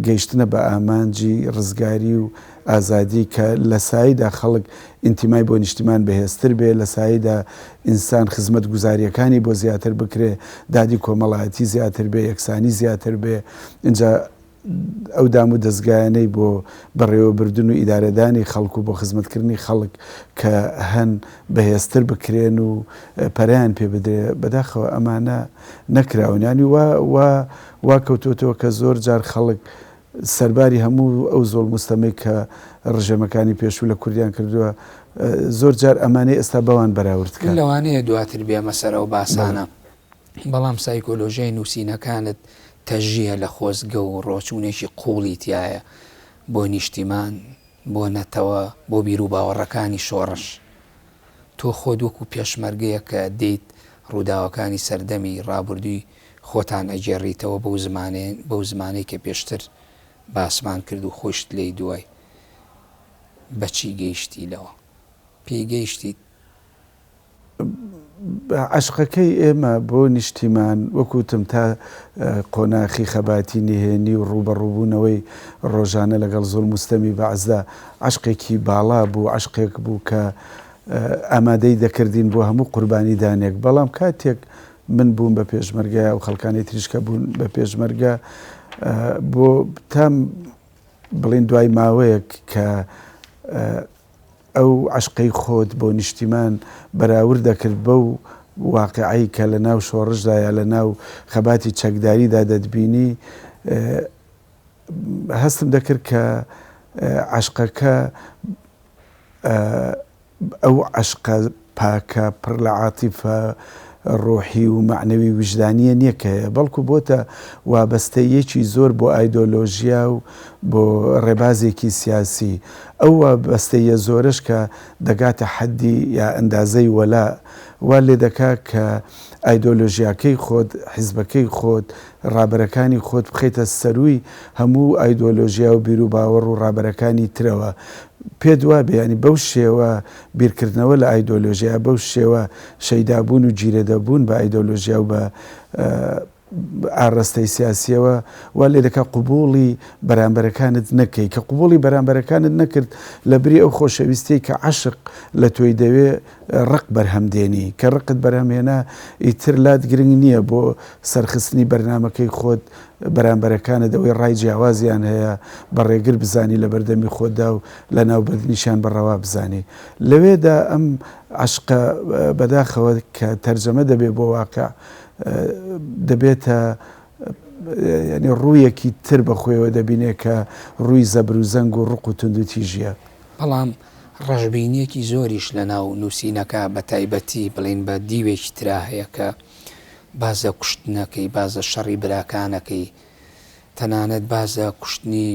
گەیشتنە بە ئامانجی ڕزگاری و ئازادی کە لە سایدا خەڵک ئینتیمای بۆ نیشتیمان بەهێزتر بێ، لە سایدا ئینسان خزمەتگوزارییەکانی بۆ زیاتر بکرێ، دادی کۆمەڵایەتی زیاتر بێ، یەکسانی زیاتر بێ، ئینجا. ئەو دام و دەزگایانەی بۆ بەڕێوەبردن و ئیدارەدانی خەڵک و بۆ خزمەتکردنی خەڵک کە هەن بەهێزتر بکرێن و پەرەیان پێ بدرێ، بەداخەوە ئەمانە نەکراون. یانی وا وا وا کەوتۆتەوە کە زۆر جار خەڵک سەرباری هەموو ئەو زوڵم و ستەمەی کە ڕژێمەکانی پێشوو لە کوردیان کردووە، زۆر جار ئەمانەی ئێستا بەوان بەراورد من کەن. لەوانەیە دواتر بێمە سەر ئەو باسانە. بەڵام سایکۆلۆژیای نووسینەکانت تەژییە لە خۆزگە و ڕۆچوونێکی قووڵی تیایە بۆ نیشتیمان، بۆ نەتەوە، بۆ بیروباوەڕەکانی شۆڕش. تۆ خۆت وەکو پێشمەرگەیەک کە دێیت ڕووداوەکانی سەردەمی ڕابوردووی خۆتان ئەگێڕیتەوە بەو زمانەی بەو زمانەی کە پێشتر باسمان کرد و خۆیشت لێی دوای. بە چی گەیشتی لەوە؟ پێی گەیشتیت؟ عەشقەکەی ئێمە بۆ نیشتیمان وەک وتم تا قۆناخی خەباتی نهێنی و ڕووبەڕووبوونەوەی ڕۆژانە لەگەڵ زوڵم و ستەمی بەعسدا عەشقێکی باڵا بوو، عەشقێک بوو کە ئامادەی دەکردین بۆ هەموو قوربانیدانێک، بەڵام کاتێک من بووم بە پێشمەرگە یا ئەو خەڵکانەی تریش کە بوون بە پێشمەرگە بۆ تا بڵێین دوای ماوەیەک کە ئەو عەشقەی خۆت بۆ نیشتیمان بەراورد دەکرد بەو واقیعەی کە لە ناو شۆڕشدا یا لە ناو خەباتی چەکداریدا دەتبینی، هەستم دەکرد کە عەشقەکە ئەو عەشقە پاکە پڕ لە عاتیفە ڕۆحی و مەعنەوی ویژدانییە نییە کە هەیە، بەڵکو بۆتە وابەستەییەکی زۆر بۆ ئایدۆلۆژیا و بۆ ڕێبازێکی سیاسی. ئەو وابەستەییە زۆرەش کە دەگاتە حەدی یا ئەندازەی وەلاء، وا لێدەکا کە ئایدۆلۆژیاکەی خۆت، حیزبەکەی خۆت، ڕابەرەکانی خۆت بخەیتە سەرووی هەموو ئایدۆلۆژیا و بیروباوەڕ و ڕابەرەکانی ترەوە. پێت وابێ یانی بەو شێوە بیرکردنەوە لە ئایدۆلۆژیا، بەو شێوە شەیدابوون و گیرەدەبوون بە ئایدۆلۆژیا و بە ئاڕاستەی سیاسییەوە وا لێدەکا قبووڵی بەرامبەرەکانت نەکەی. کە قبووڵی بەرامبەرەکانت نەکرد، لەبری ئەو خۆشەویستیەی کە عەشق لە تۆی دەوێ، ڕق بەرهەم دێنی. کە ڕقت بەرهەم هێنا، ئیتر لات گرنگ نییە بۆ سەرخستنی بەرنامەکەی خۆت بەرامبەرەکانت ئەوەی ڕای جیاوازیان هەیە بە ڕێگر بزانی لەبەردەمی خۆتدا و لەناوبردنیشیان بە ڕەوا بزانی. لەوێدا ئەم عەشقە بەداخەوە کە تەرجەمە دەبێ بۆ واقع دەبێتە یانی ڕوویەکی تر بە خۆیەوە دەبینێ کە ڕووی زەبر و زەنگ و ڕق و توندوتیژییە. بەڵام ڕەشبینییەکی زۆریش لەناو نووسینەکە بە تایبەتی بڵێین بە دیوێکی ترا هەیە کە باس لە کوشتنەکەی، باس لە شەڕی براکانەکەی، تەنانەت باس لە کوشتنی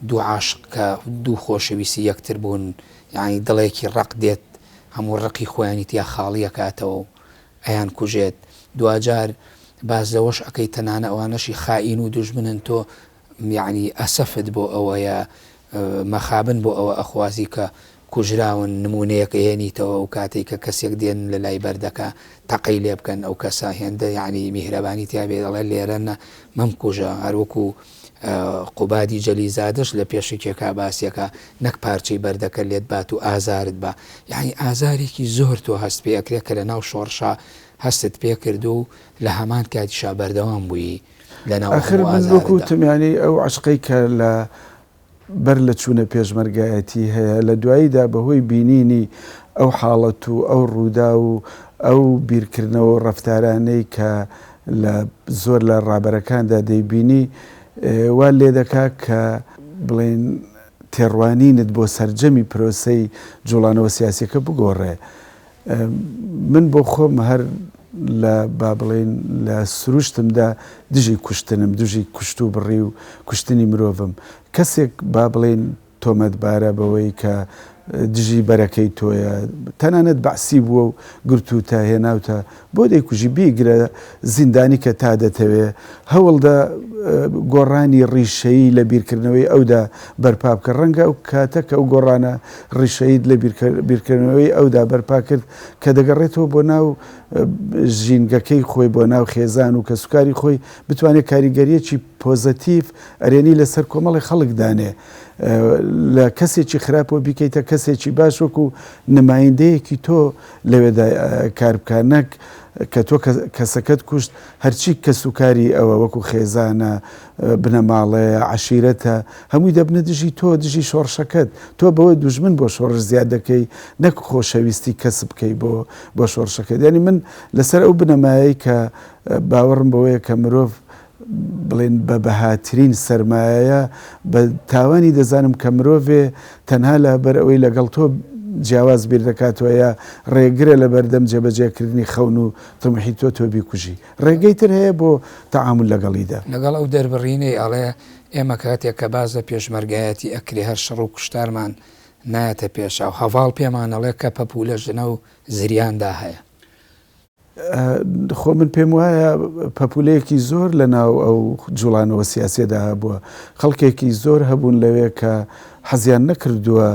دوو عاشق کە دوو خۆشەویستی یەکتر بوون، یانی دڵێکی ڕەق دێت هەموو ڕقی خۆیانی تیا خاڵی ئەکاتەوە و ئەیانکوژێت، دواجار باس لەوەش ئەکەی تەنانە ئەوانەشی خائین و دوژمنن تۆ یەعنی ئەسەفت بۆ ئەوەیە مەخابن بۆ ئەوە ئەخوازی کە کوژراون نمونەیەک ئەهێنیتەوە ئەو کاتەی کە کەسێک دێن لە لای بەردەکە تەقەی لێ بکەن ئەو کەسە هێندە یەعنی میهرەبانی تیا بێ دەڵێ لێرە نە مەمکوژە هەر وەکو قوبادی جەلیزادەش لە پێشەکیەکا باسیەکا نەک پارچەی بەردەکە لێت بات و ئازارت با یەعنی ئازارێکی زۆر تۆ هەست پێ ئەکرێ کە لە ناو شۆڕشا هەستت پێ کردووە و لە هەمان کاتیشا بەردەوام بووی لە ناو ئاخر هەموو من وەکو ئازارتدا. وتم یانی ئەو عەشقەی کە لە بەر لە چوونە پێشمەرگایەتی هەیە لە دواییدا بە هۆی بینینی ئەو حاڵەت و ئەو ڕووداو و ئەو بیرکردنەوە و ڕەفتارانەی کە لە زۆر لە ڕابەرەکاندا دەیبینی وات لێدەکا کە بڵێین تێڕوانینت بۆ سەرجەمی پرۆسەی جوڵانەوە سیاسیەکە بگۆڕێ. من بۆ خۆم هەر لە با بڵێین لە سروشتمدا دژی کوشتنم، دژی کوشتوبڕی و کوشتنی مرۆڤم. کەسێک با بڵێین تۆمەتبارە بەوەی کە دژی بەرەکەی تۆیە، تەنانەت بەعسی بووە و گرتووتە هێناوتە، بۆ دەیکوژی؟ بیگرە زیندانی کە تا دەتەوێ، هەوڵدە گۆڕانی ڕیشەیی لە بیرکردنەوەی ئەودا بەرپا بکە، ڕەنگە ئەو کاتە کە ئەو گۆڕانە ڕیشەییت لە بیرکردنەوەی ئەودا بەرپا کرد کە دەگەڕێتەوە بۆ ناو ژینگەکەی خۆی، بۆ ناو خێزان و کەسوکاری خۆی، بتوانێت کاریگەرییەکی پۆزەتیڤ، ئەرێنی لەسەر کۆمەڵی خەڵک دانێ. لە کەسێکی خراپەوە بیکەیتە کەسێکی باش وەکو نمایندەیەکی تۆ لەوێدا کار بکا نەک. کە تۆ کەسەکەت کوشت هەرچی کەسوکاری ئەوە وەکو خێزانە، بنەماڵەیە، عەشیرەتە، هەمووی دەبنە دژی تۆ، دژی شۆڕشەکەت. تۆ بەوە دوژمن بۆ شۆڕش زیاد دەکەی نەک خۆشەویستی کەسب بکەی بۆ بۆ شۆڕشەکەت. یانی من لەسەر ئەو بنەمایەی کە باوەڕم بەوەیە کە مرۆڤ بڵێن بە بەهاترین سەرمایەیە، بە تاوانی دەزانم کە مرۆڤێ تەنها لە بەر ئەوەی لەگەڵ تۆ جیاواز بیر دەکاتەوە یا ڕێگرە لە بەردەم جێبەجێکردنی خەون و تموحی تۆ، تۆ بیکوژی. ڕێگەی تر هەیە بۆ تەعامول لەگەڵیدا. لەگەڵ ئەو دەربڕینەی ئەڵێ ئێمە کاتێک کە باس لە پێشمەرگایەتی ئەکرێ هەر شەڕ و کوشتارمان نایەتە پێشاو. هەڤاڵ پێمان ئەڵێ کە پەپوولە ژنە و زریاندا هەیە. خۆ من پێم وایە پەپولەیەکی زۆر لە ناو ئەو جوڵانەوە سیاسیەدا هەبووە، خەڵکێکی زۆر هەبوون لەوێ کە حەزیان نەکردووە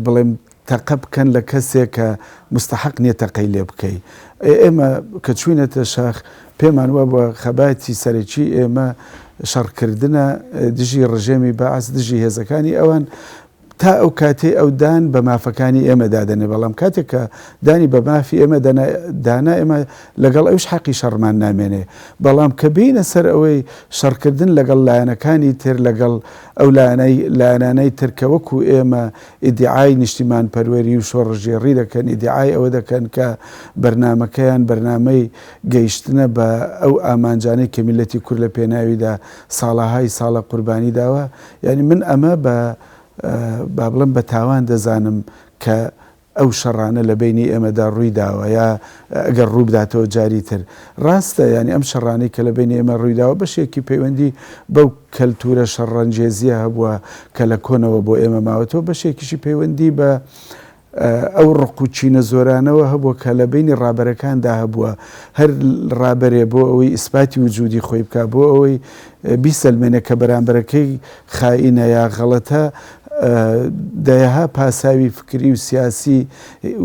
بڵێم تەقە بکەن لە کەسێک کە مستحق نییە تەقەی لێ بکەی. ئێمە کە چووینەتە شاخ پێمان وابووە خەباتی سەرەکی ئێمە شەڕکردنە دژی ڕژێمی بەعس، دژی هێزەکانی ئەوان، تا ئەو کاتەی ئەو دان بە مافەکانی ئێمەدا دەنێ، بەڵام کاتێک کە دانی بە مافی ئێمە دانا ئێمە لەگەڵ ئەویش حەقی شەڕمان نامێنێ، بەڵام کە بێینە سەر ئەوەی شەڕکردن لەگەڵ لایەنەکانی تر، لەگەڵ ئەو لایەنانەی تر کە وەکو ئێمە ئیدیعای نیشتیمانپەروەری و شۆڕشگێڕی دەکەن، ئیدیعای ئەوە دەکەن کە بەرنامەکەیان بەرنامەی گەیشتنە بە ئەو ئامانجانەی کە میللەتی کورد لە پێناویدا ساڵەهای ساڵە قوربانی داوە، یانی من ئەمە بە با بڵێم بە تاوان دەزانم کە ئەو شەڕانە لە بەینی ئێمەدا ڕووی داوە یا ئەگەر ڕوو بداتەوە جاری تر. ڕاستە یانی ئەم شەڕانەی کە لە بەینی ئێمە ڕووی داوە بەشێکی پەیوەندی بەو کەلتوورە شەڕەنگێزییە هەبووە کە لە کۆنەوە بۆ ئێمە ماوەتەوە، بەشێکیشی پەیوەندی بە ئەو ڕق و کینە زۆرانەوە هەبووە کە لە بەینی ڕابەرەکاندا هەبووە، هەر ڕابەرێ بۆ ئەوەی ئیسپاتی وجودی خۆی بکا، بۆ ئەوەی بیسەلمێنێ کە بەرامبەرەکەی خائینە یا غەڵەتە، دەیەها پاساوی فکری و سیاسی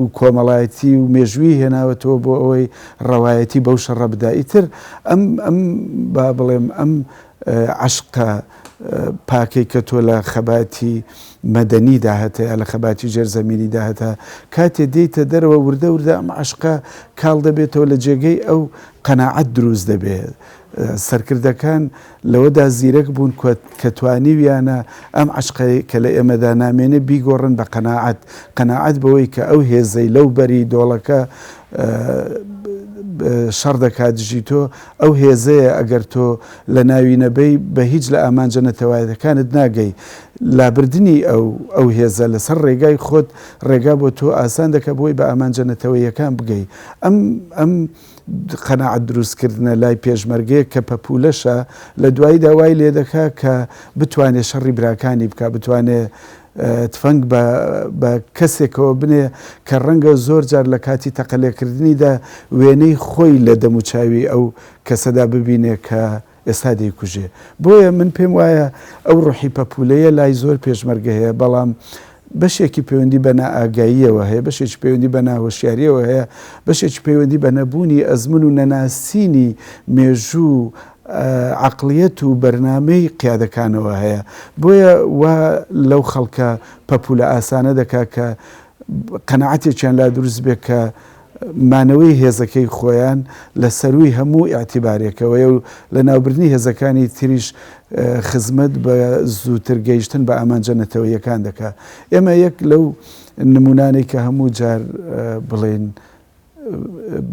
و کۆمەڵایەتی و مێژوویی هێناوەتەوە بۆ ئەوەی ڕەوایەتی بەو شەڕە بدا. ئیتر ئەم ئەم با بڵێم ئەم عەشقە پاکەی کە تۆ لە خەباتی مەدەنیدا هەتە یا لە خەباتی ژێرزەمینیدا هەتە، کاتێ دێیتە دەرەوە وردە وردە ئەم عەشقە کاڵ دەبێتەوە لە جێگەی ئەو قەناعەت دروست دەبێ. سەرکردەکان لەوەدا زیرەک بوون کە توانیویانە ئەم عەشقەی کە لە ئێمەدا نامێنێ بیگۆڕن بە قەناعەت، قەناعەت بەوەی کە ئەو هێزەی لەو بەری دۆڵەکە شەڕ دەکات دژی تۆ، ئەو هێزەیە ئەگەر تۆ لە ناوی نەبەی بە هیچ لە ئامانجە نەتەوایەتەکانت ناگەی. لابردنی ئەو ئەو هێزە لەسەر ڕێگای خۆت ڕێگا بۆ تۆ ئاسان دەکات بۆی بە ئامانجە نەتەوەییەکان بگەی. ئەم ئەم قەناعەت دروست کردنە لای پێشمەرگەیەک کە پەپوولەشە لە دواییدا وای لێدەکا کە بتوانێ شەڕی براکانی بکا، بتوانێ تفەنگ بە بە کەسێکەوە بنێ کە ڕەنگە زۆر جار لە کاتی تەقە لێکردنیدا وێنەی خۆی لە دەموچاوی ئەو کەسەدا ببینێ کە ئێستا دەیکوژێ. بۆیە من پێم وایە ئەو ڕۆحی پەپوولەیە لای زۆر پێشمەرگە هەیە، بەڵام بەشێکی پەیوەندی بە نائاگاییەوە هەیە، بەشێکی پەیوەندی بە ناهۆشیارییەوە هەیە، بەشێکی پەیوەندی بە نەبوونی ئەزموون و نەناسینی مێژوو و عەقڵیەت و بەرنامەی قیادەکانەوە هەیە. بۆیە وا لەو خەڵکە پەپوولە ئاسانە دەکا کە قەناعەتێکیان لا دروست بێ کە مانەوەی هێزەکەی خۆیان لە سەرووی هەموو ئیعتیبارێکەوەیە و لەناوبردنی هێزەکانی تریش خزمەت بە زووتر گەیشتن بە ئامانجە نەتەوەییەکان دەکا. ئێمە یەک لەو نموونانەی کە هەموو جار بڵێین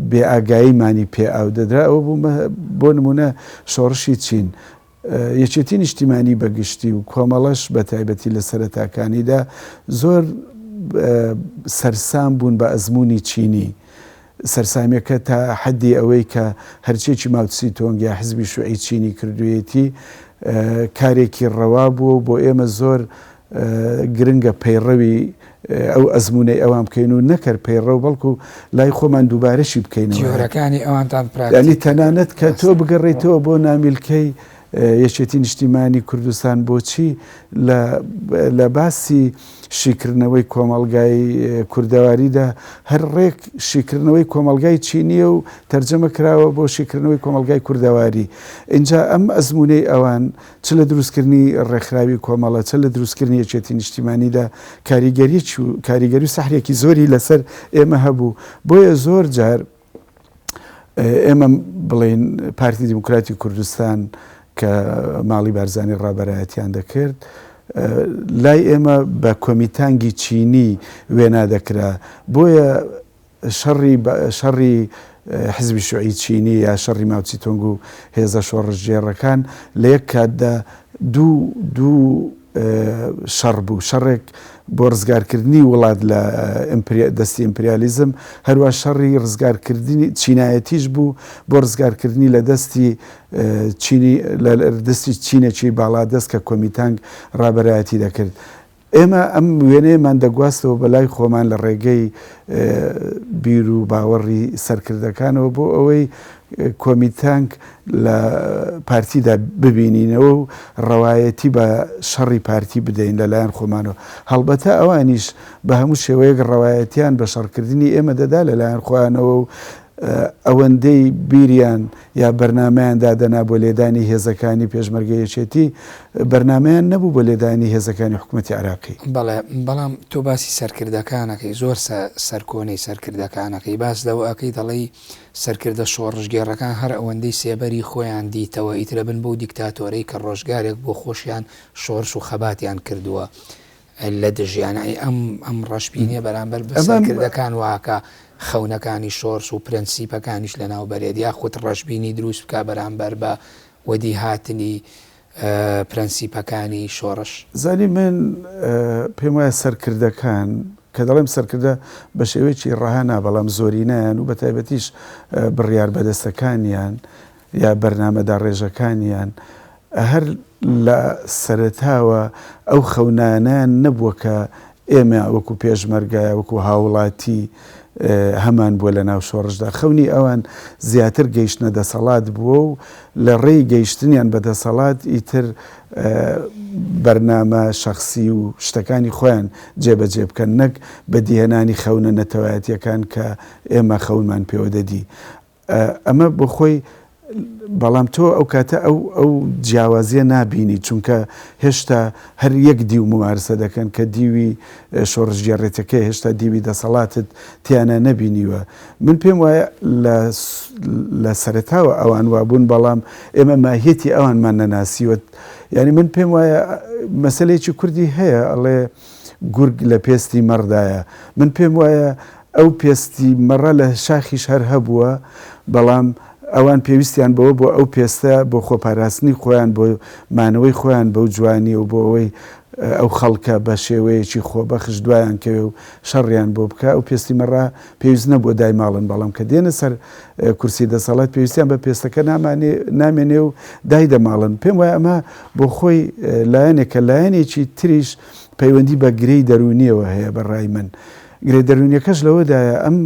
بێ ئاگاییمانی پێ ئاو دەدرا ئەوە بوو بۆ نموونە شۆڕشی چین یەکێتی نیشتیمانی بە گشتی و کۆمەڵەش بە تایبەتی لە سەرەتاکانیدا زۆر سەرسام بوون بە ئەزموونی چینی. سەرسامیەکە تا حەدی ئەوەی کە هەرچیەکی ماوتسی تۆنگ یا حزبی شوعی چینی کردوویەتی کارێکی ڕەوا بووە و بۆ ئێمە زۆر گرنگە پەیڕەوی ئەو ئەزموونەی ئەوان بکەین و نەک هەر پەیڕەو بەڵکو لای خۆمان دووبارەشی بکەینەوە. تیۆرەکانی ئەوانتان پراکتیک کرد. یانی تەنانەت کە تۆ بگەڕێیتەوە بۆ نامیلکەی. یەکێتی نیشتیمانی کوردستان بۆچی لە لە باسی شیکردنەوەی کۆمەڵگای کوردەواریدا هەر ڕێک شیکردنەوەی کۆمەڵگای چینییە و تەرجەمە کراوە بۆ شیکردنەوەی کۆمەڵگای کوردەواری. ئینجا ئەم ئەزموونەی ئەوان چ لە دروستکردنی ڕێکخراوی کۆمەڵە چ لە دروستکردنی یەکێتی نیشتیمانیدا کاریگەریی و کاریگەری و سەحرێکی زۆری لەسەر ئێمە هەبوو. بۆیە زۆر جار ئێمە بڵێین پارتی دیموکراتی کوردستان کە ماڵی بارزانی ڕابەرایەتیان دەکرد لای ئێمە بە کۆمیتانگی چینی وێنا دەکرا بۆیە شەڕی شەڕی حزبی شوعی چینی یا شەڕی ماوچی تۆنگ و هێزە شۆڕشگێڕەکان لە یەک کاتدا دوو دوو شەڕ بوو، شەڕێک بۆ ڕزگارکردنی وڵات لە دەستی ئیمپریالیزم، هەروا شەڕی ڕزگارکردنی چینایەتیش بوو بۆ ڕزگارکردنی لە دەستی چینی لە دەستی چینێکی باڵادەست کە کۆمیتانگ ڕابەرایەتی دەکرد. ئێمە ئەم وێنەیەمان دەگواستەوە بە لای خۆمان لە ڕێگەی بیر و باوەڕی سەرکردەکانەوە بۆ ئەوەی کۆمیتانگ لە پارتیدا ببینینەوە و ڕەوایەتی بە شەڕی پارتی بدەین لە لایەن خۆمانەوە. هەڵبەتە ئەوانیش بە هەموو شێوەیەک ڕەوایەتیان بە شەڕکردنی ئێمە دەدا لە لایەن خۆیانەوە و ئەوەندەی بیریان یا بەرنامەیان دادەنا بۆ لێدانی هێزەکانی پێشمەرگەی یەکێتی، بەرنامەیان نەبوو بۆ لێدانی هێزەکانی حکومەتی عێراقی. بەڵێ، بەڵام تۆ باسی سەرکردەکان ئەکەی، زۆر سەرکۆنەی سەرکردەکان ئەکەی، باس لەوە ئەکەی دەڵێی سەرکردە شۆڕشگێڕەکان هەر ئەوەندەی سێبەری خۆیان دیتەوە ئیتر ئەبن بەو دیکتاتۆرەی کە ڕۆژگارێک بۆ خۆشیان شۆرش و خەباتیان کردووە لە دژیان. ئەی ئەم ئەم ڕەشبینیە بەرامبەر بە سەرکردەکان واکا خەونەکانی شۆرش و پرەنسیپەکانیش لەناو بەرێت یاخود ڕەشبینی دروست بکا بەرامبەر بە وەدیهاتنی پرەنسیپەکانی شۆڕش؟ زانی من پێم وایە سەرکردەکان، کە دەڵێم سەرکردە بە شێوەیەکی ڕەها نا بەڵام زۆرینەیان و بەتایبەتیش بڕیار بەدەستەکانیان یا بەرنامەداڕێژەکانیان هەر لە سەرەتاوە ئەو خەونانەیان نەبووە کە ئێمە وەکو پێشمەرگە یا وەکو هاوڵاتی هەمان بووە لە ناو شۆڕشدا. خەونی ئەوان زیاتر گەیشتنە دەسەڵات بووە و لە ڕێی گەیشتنیان بە دەسەڵات ئیتر بەرنامە شەخسی و شتەکانی خۆیان جێبەجێ بکەن نەک بەدیهێنانی خەونە نەتەوایەتییەکان کە ئێمە خەونمان پێوە دەدی. ئەمە بۆ خۆی بەڵام تۆ ئەو کاتە ئەو ئەو جیاوازیە نابینی چونکە هێشتا هەر یەک دیو ممارسە دەکەن کە دیوی شۆڕشگێڕێتەکەی هێشتا دیوی دەسەڵاتت تیانا نەبینیوە من پێم وایە لە لە سەرەتاوە ئەوان وابوون بەڵام ئێمە ماهیەتی ئەوانمان نەناسیوە یعنی من پێم وایە مەسلەیەکی کوردی هەیە ئەڵێ گورگ لە پێستی مەڕدایە من پێم وایە ئەو پێستی مەڕە لە شاخیش هەر هەبووە، بەڵام ئەوان پێویستیان بەوە بووە ئەو پێستە بۆ خۆپاراستنی خۆیان، بۆ مانەوەی خۆیان بەو جوانییە و بۆ ئەوەی ئەو خەڵکە بە شێوەیەکی خۆبەخش دوایان کەوێ و شەڕیان بۆ بکا، ئەو پێستی مەڕە پێویست نەبووە دایماڵن، بەڵام کە دێنە سەر کورسی دەسەڵات پێویستیان بە پێستەکە نامانێ نامێنێ و دایدەماڵن. پێم وایە ئەمە بۆ خۆی لایەنێکە، لایەنێکی تریش پەیوەندی بە گرێی دەروونییەوە هەیە بە ڕای من. گرێ دەروونیەکەش لەوەدایە ئەم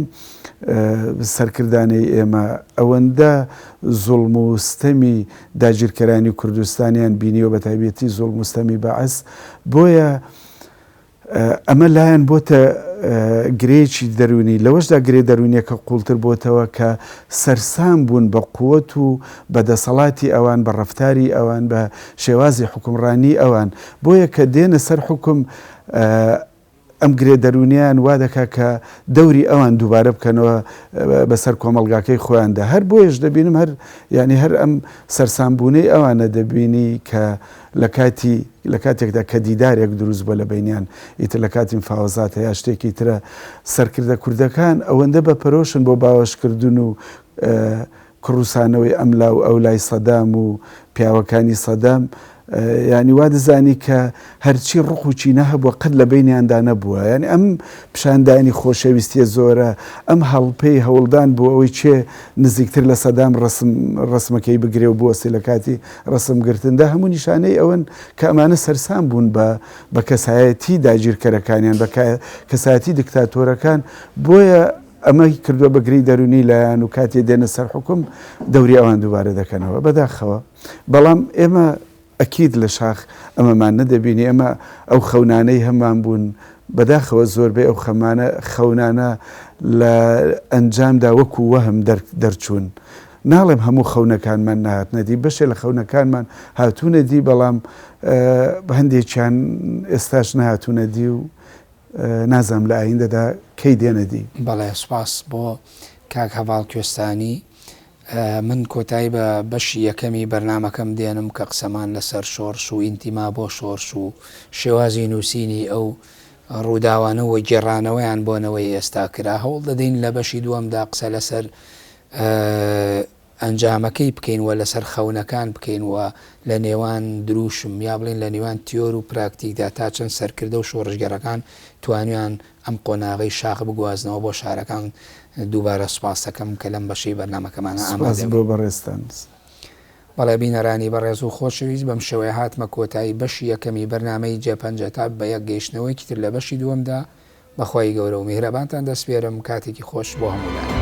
سەرکردانەی ئێمە ئەوەندە زوڵم و ستەمی داگیرکەرانی کوردستانیان بینیوە بەتایبەتی زوڵم و ستەمی بەعس بۆیە ئەمە لایەن بۆتە گرێیەکی دەروونی لەوەشدا گرێ دەروونیەکە قوڵتر بۆتەوە کە سەرسام بوون بە قوت و بە دەسەڵاتی ئەوان بە ڕەفتاری ئەوان بە شێوازی حوکمڕانی ئەوان بۆیە کە دێنە سەر حوکم ئەم گرێ دەروونییان وا دەکات کە دەوری ئەوان دووبارە بکەنەوە بەسەر کۆمەڵگاکەی خۆیاندا. هەر بۆیەش دەبینم هەر یانی هەر ئەم سەرسامبوونەی ئەوانە دەبینی کە لە کاتی لە کاتێکدا کە دیدارێک دروست بووە لە بەینیان ئیتر لە کاتی مفاوەزاتە یا شتێکی ترە سەرکردە کوردەکان ئەوەندە بە پەرۆشن بۆ باوەشکردن و کڕوسانەوەی ئەملا و ئەولای سەدام و پیاوەکانی سەدام، یانی وا دەزانی کە هەرچی ڕق و کینە هەبووە قەت لە بەینیاندا نەبووە، یانی ئەم پیشاندانی خۆشەویستیە زۆرە، ئەم هەڵپەی هەوڵدان بۆ ئەوەی کێ نزیکتر لە سەدام ڕەسم ڕەسمەکەی بگرێ و بوەستێ لە کاتی ڕەسم گرتندا هەموو نیشانەی ئەوەن کە ئەمانە سەرسام بوون بە بە کەسایەتی داگیرکەرەکانیان بە کەسایەتی دکتاتۆرەکان بۆیە. ئەمەی کردووە بە گرێی دەروونی لایان و کاتێ دێنە سەر حوکم دەوری ئەوان دووبارە دەکەنەوە بەداخەوە بەڵام ئێمە ئەکید لە شاخ ئەمەمان نەدەبینی ئێمە ئەو خەونانەی هەمان بوون بەداخەوە زۆربەی ئەو خەمانە خەونانە لە ئەنجامدا وەکو وەهم دەرچوون ناڵێم هەموو خەونەکانمان نەهاتنە دی، بەشێ لە خەونەکانمان هاتوونە دی، بەڵام هەندێکیان ئێستاش نەهاتوونە دی و نازانم لە ئایندەدا کەی دێنە دی. بەڵێ سوپاس بۆ کاک هەڤاڵ کوێستانی. من کۆتایی بە بەشی یەکەمی بەرنامەکەم دێنم کە قسەمان لەسەر شۆڕش و ئینتیما بۆ شۆڕش و شێوازی نووسینی ئەو ڕووداوانە و گێڕانەوەیان بۆ نەوەی ئێستا کرا. هەوڵ دەدەین لە بەشی دووەمدا قسە لەسەر ئەنجامەکەی بکەین و لەسەر خەونەکان بکەین و لە نێوان دروشم یا بڵێین لە نێوان تیۆر و پراکتیکدا تا چەند سەرکردە و شۆڕشگێڕەکان توانیان ئەم قۆناغەی شاخ بگوازنەوە بۆ شارەکان دووبارە سوپاستەکەم کە لەم بەشەی بەرنامەکەمانا سوپاس ئامادە بۆ بووی. بەڕێزتان. بەڵێ بینەرانی بەڕێز و خۆشەویست بەم شێوەیە هاتمە کۆتایی بەشی یەکەمی بەرنامەی جێپەنجە تا بە یەک گەیشتنەوەیەکی تر لە بەشی دووەمدا بە خوای گەورە و میهرەبانتان دەسپێرم کاتێکی خۆش بۆ هەموو لایەک.